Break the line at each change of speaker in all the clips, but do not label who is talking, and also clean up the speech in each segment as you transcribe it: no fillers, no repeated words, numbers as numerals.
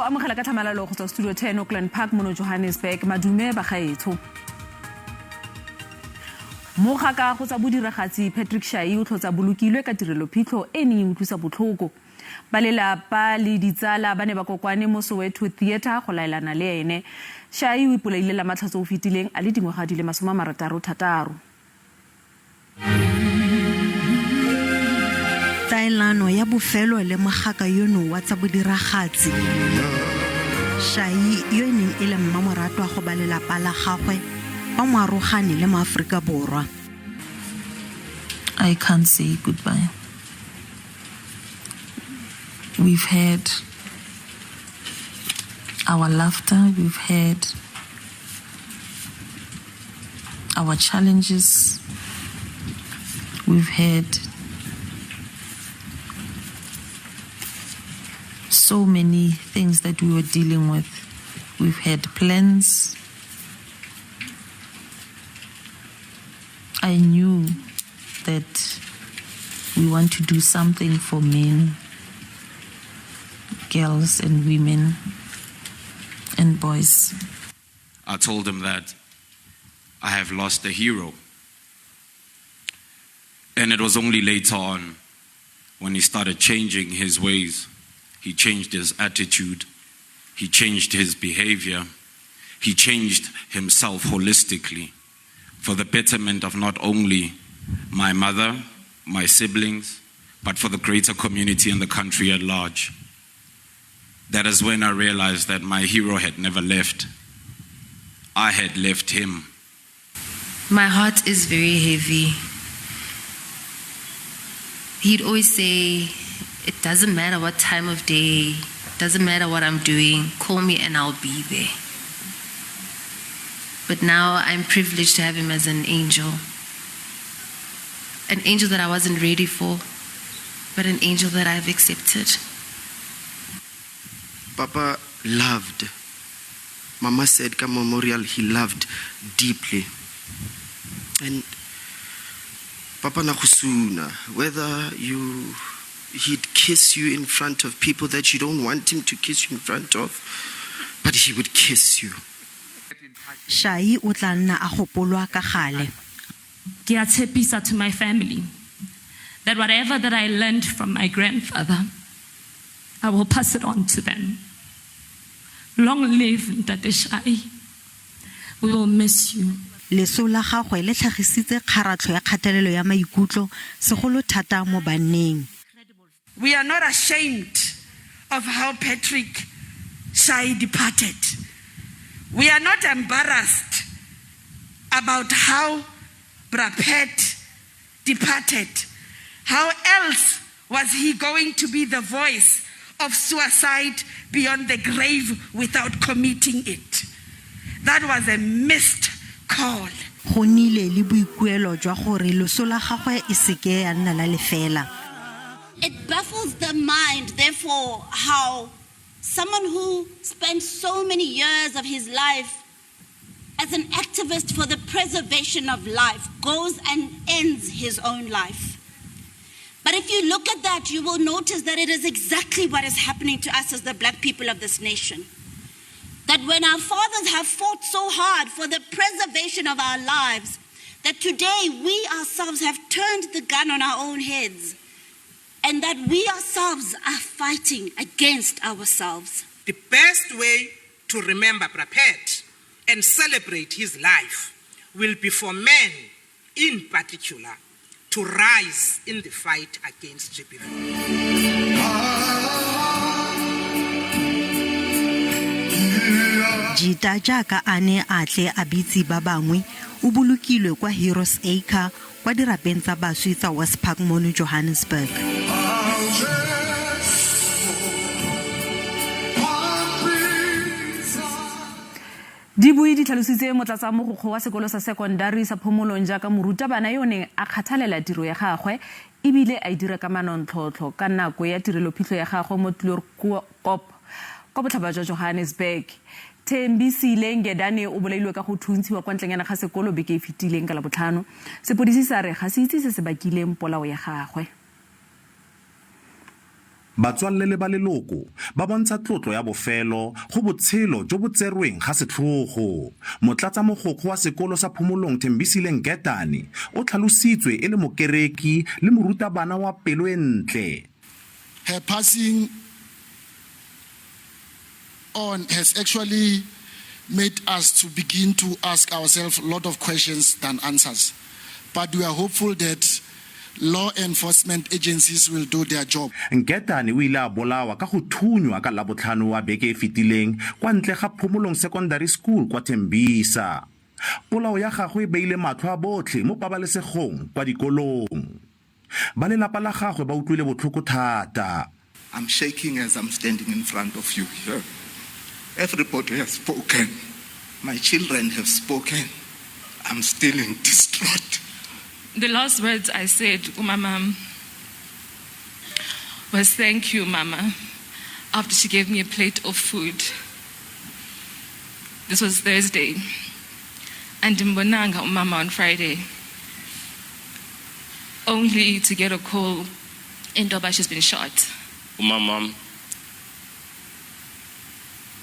amogela ka tlhamalalo go tswa Studio 10 Auckland Park mono Johannesburg. Madume bagaetsho. Mogaka go tsa bodiragatsi Patrick Shai o tlhotsa bolokilwe ka tirelophitlho e neng e utlwisa botlhoko. Ba lelapa le ditsala ba ne ba kokwane mo Soweto Theatre go laelana le ene. Shai o ipolaile Lamatlhatso o fetileng a le dingwaga di le 66.
Taelano ya bofelo le mogaka yono wa tsa bodiragatsi, Shai yo e neng e le mmamoratwa go ba lelapa la gagwe, ba mo arogane le moAforika Borwa.
I can't say goodbye. We've had our laughter, we've had our challenges, we've had so many things that we were dealing with. We've had plans. I knew that we want to do something for men, girls and women and boys.
I told him that I have lost a hero. And it was only later on when he started changing his ways, he changed his attitude, he changed his behavior, he changed himself holistically for the betterment of not only my mother, my siblings, but for the greater community and the country at large. That is when I realized that my hero had never left. I had left him.
My heart is very heavy. He'd always say, it doesn't matter what time of day, doesn't matter what I'm doing, call me and I'll be there. But now I'm privileged to have him as an angel. An angel that I wasn't ready for, but an angel that I've accepted.
Papa loved. Mama said ka memorial he loved deeply. And Papa na go suna, whether you he'd kiss you in front of people that you don't want him to kiss you in front of, but he would kiss you.
Shai o tla nna a gopolwa ka gale.
Ke a tshepisa to my family that whatever that I learned from my grandfather, I will pass it on to them. Long live Ntate Shai. We will miss you.
Leso la gagwe le tlhagisitse kgaratlho ya kgatelelo ya maikutlo, segolo thata mo banneng.
We are not ashamed of how Patrick Shai departed. We are not embarrassed about how Bra Pat departed. How else was he going to be the voice of suicide beyond the grave without committing it? That was a missed call.
Go nnile le boikuelo jwa gore loso la gagwe e seke ya nna la lefela.
It baffles the mind, therefore, how someone who spent so many years of his life as an activist for the preservation of life goes and ends his own life. But if you look at that, you will notice that it is exactly what is happening to us as the black people of this nation. That when our fathers have fought so hard for the preservation of our lives, that today we ourselves have turned the gun on our own heads and that we ourselves are fighting against ourselves.
The best way to remember Bra Pat and celebrate his life will be for men in particular to rise in the fight against GBV.
Jita jaaka a ne a tle a bitse ba bangwe, o bolokilwe kwa Heroes Acre kwa dirapeng tsa baswi tsa West Park mono Johannesburg.
Dibui di tlhalositse motlatsamogokgo wa sekolo sa sekondari sa Phomolong jaaka morutabana yo o neng a kgathalela tiro ya gagwe e bile a e dira ka manontlhotlho ka nako ya tirelophitlho ya gagwe mo Chloorkop kwa botlhaba jwa Johannesburg. Thembisile Ngedane o bolailwe ka go thuntshiwa kwa ntlenyana ga sekolo beke e fetileng ka Labotlhano. Sepodisi sa re ga se itse se se bakileng polao ya gagwe.
Batswalle le ba leloko ba bontsha tlotlo ya bofelo go botshelo jo bo tserweng ga setlhogo. Motlatsa-mogokgo wa sekolo sa Phomolong Thembisile Nketane o tlhalositswe e le mokereki le morutabana wa pelo e ntle.
Her passing on has actually made us to begin to ask ourselves a lot of questions than answers. But we are hopeful that law enforcement agencies will do their job.
Nketane o ile a bolawa ka go thunywa ka Labotlhano wa beke e fetileng kwa ntle ga Phomolong Secondary School kwa Tembisa. Polao ya gagwe e beile matlho a botlhe mo pabalesegong kwa dikolong. Ba lelapa la gagwe ba utlwile botlhoko thata.
I'm shaking as I'm standing in front of you here. Everybody has spoken. My children have spoken. I'm still in distraught.
The last words I said kumama was thank you, Mama, after she gave me a plate of food. This was Thursday. And Mbonanga umama on Friday. Only to get a call in Doba she's been shot.
Umama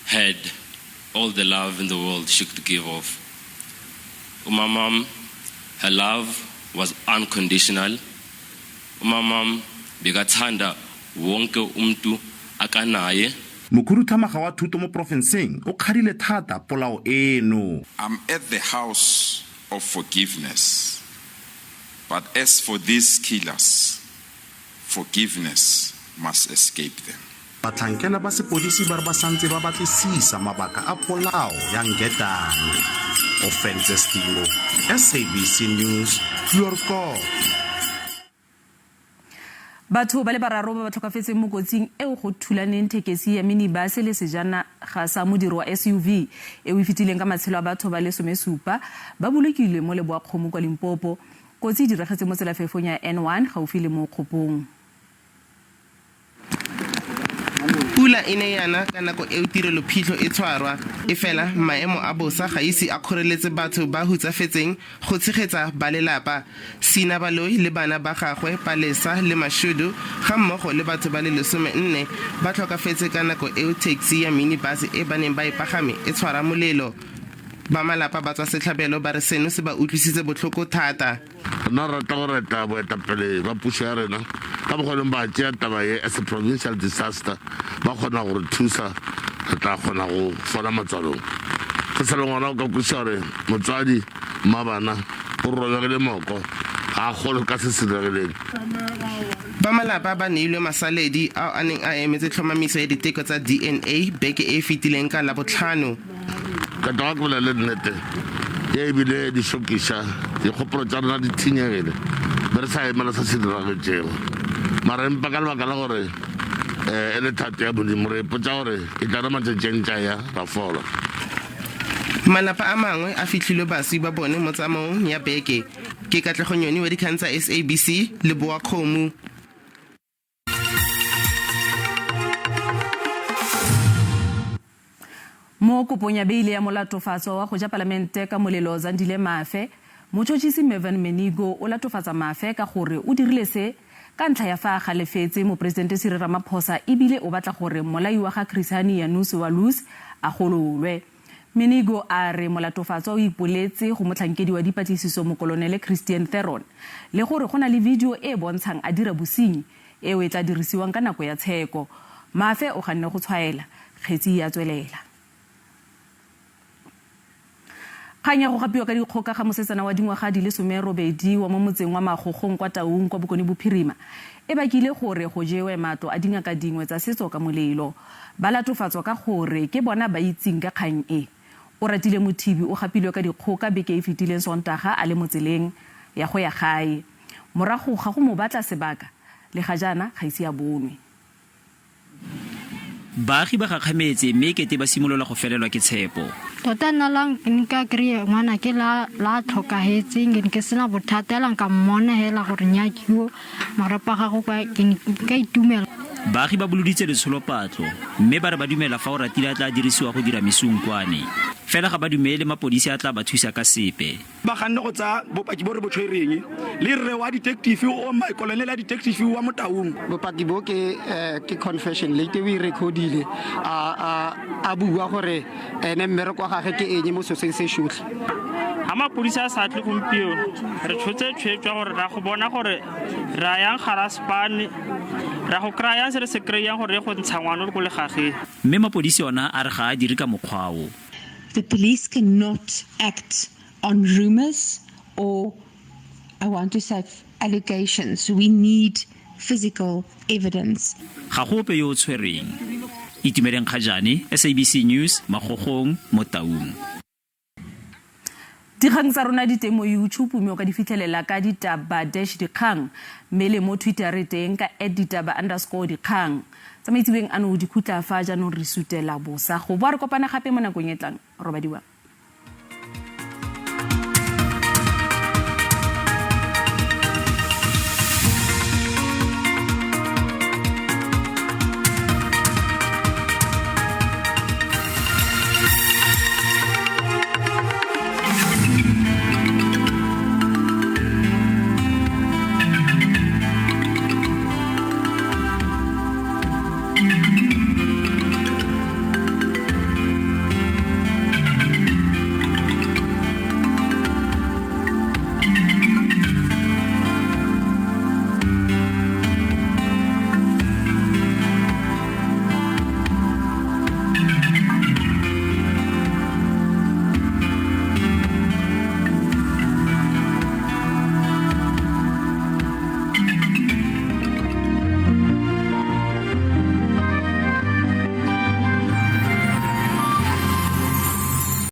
had all the love in the world she could give off. Umama, her love was unconditional. Umama bekathanda wonke umntu akanaye.
Mokhuduthamaga wa thuto mo porofenseng o kgadile thata polao eno.
I'm at the house of forgiveness. But as for these killers, forgiveness must escape them.
Batlhankela ba sepodisi ba re ba santse ba batlisisa mabaka a polao ya Nketane. Ofentse Stingo, SABC News, Chloorkop.
Batho ba le bararo ba ba tlhokafetseng mo kotsing eo go thulaneng thekesi ya minibase le sejanaga sa modiro wa SUV eo e fetileng ka matshelo a batho ba le somesupa ba bolokilwe mo Leboakgomo kwa Limpopo. Kotsi e diragetse mo tselafefong ya N1 gaufi le mo Kgopong.
Pula e ne ya na ka nako eo tirelo-phitlho e tshwarwa, e fela maemo a bosa ga ise a kgoreletse batho ba hutsafetseng go tshegetsa ba lelapa. Sina Baloyi le bana ba gagwe Palesa le Mashudu ga mmogo le batho ba le 14 ba tlhokafetse ka nako eo taxi ya minibus e ba neng ba e pagame e tshwara molelo. Ba malapa ba tswa setlhabelo ba re seno se ba utlwisitse botlhoko thata.
Rena re rata go reta boetapele ba pušo ya rena ka mokgwa e leng ba tšea taba ye as a provincial disaster, ba kgona go re thusa, re tla kgona go fola matswalong. Ge sa le ngwana o ka kwešiša gore motswadi, mmabana, o robegile moko, ga a kgolwe ka se se diregileng.
Ba malapa ba neilwe masaledi ao a neng a emetse tlhomamiso ya diteko tsa DNA beke e e fetileng ka Labotlhano.
Ka tloga ke bolele nnete, ye e bile di šokiša, dikgopolo tša rena di thinyegile, be re sa emela se se diragetšego. Mara empa ka lebaka la gore e le thato ya Modimo, re ipotša gore e tla re matšatšing tša ya, ra fola.
Malapa a mangwe a fihlilwe baswi ba bone mo tsamaong ya beke. Ke Katlego Nyoni wa dikgang tsa SABC, Lebowa-Kgomo.
Mo kopong ya beile ya molatofatso wa go ja palamente ka molelo Zandile Mafe, motšhotšhisi Mervyn Menigo o latofatsa Mafe ka gore o dirile se ka ntlha ya fa a galefetse Moporesidente Cyril Ramaphosa ebile o batla gore mmolai wa ga Chris Hani Janusz Walus a gololwe. Menigo a re molatofatswa o ipoletse go motlhankedi wa dipatlisiso Mokolonele Christian Theron le gore go na le video e e bontshang a dira bosenyi eo e tla dirisiwang ka nako ya tsheko. Mafe o ganne go tshwaela. Kgetsi e a tswelela. Kgang ya go gapiwa ka dikgoka ga mosetsana wa dingwaga di le 18 wa mo motseng wa Magogong kwa Taung kwa Bokone Bophirima e bakile gore go jewe matlo a dingaka dingwe tsa setso ka molelo. Ba latofatswa ka gore ke bona ba itseng ka kgang e. Oratile Mothibi o gapilwe ka dikgoka beke e fetileng Sontaga a le mo tseleng ya go ya gae. Morago ga go mo batla sebaka, le ga jaana ga ise a bonwe.
Baagi ba gakgametse mme e kete ba simolola go felelwa ke tshepo.
Tota nna la nka kry-e ngwana ke la la tlhokagetseng ke ne ke sena bothata hela nka mmona hela gore nya ke yo marapo a gago kwa ke ne ka itumela.
Baagi ba boloditse letsholopatlo mme ba re ba dumela fa Oratile a tla dirisiwa go dira mesunkwane. Fela ga ba dumele mapodisi a tla ba thusa ka sepe.
Ba ganne go tsaya bopaki bo re bo tshwereng le rre wa detective o colonel ya detective wa Motaung.
Bopaki bo ke ke confession late o e recordile a a a bua gore ene mmereko wa gage ke eng mo soseng se shotlhe.
Ga mapodisi a sa tle gompieno, re tshotse tshwetso ya gore ra go bona gore ra yang Garaspane, ra go kry-a yang se re se kry-ang gore re go ntsha ngwana o le ko legageng.
Mme mapodisi ona a re ga a dire ka mokgwa o.
The police cannot act on rumours or I want to say allegations. We need physical evidence.
Ga go ope yo o tshwerweng. Itumeleng Kgajane, SABC News, Magogong, mo Taung.
Dikgang tsa rona di teng mo YouTube mme o ka di fitlhelela ka ditaba dash dikgang mme le mo Twitter re teng ka at ditaba underscore dikgang. Tsa maitsebeng ano di khutla fa jaanong re sutela bosa go boa re kopana gape mo nakong e tlang. Robadiwang.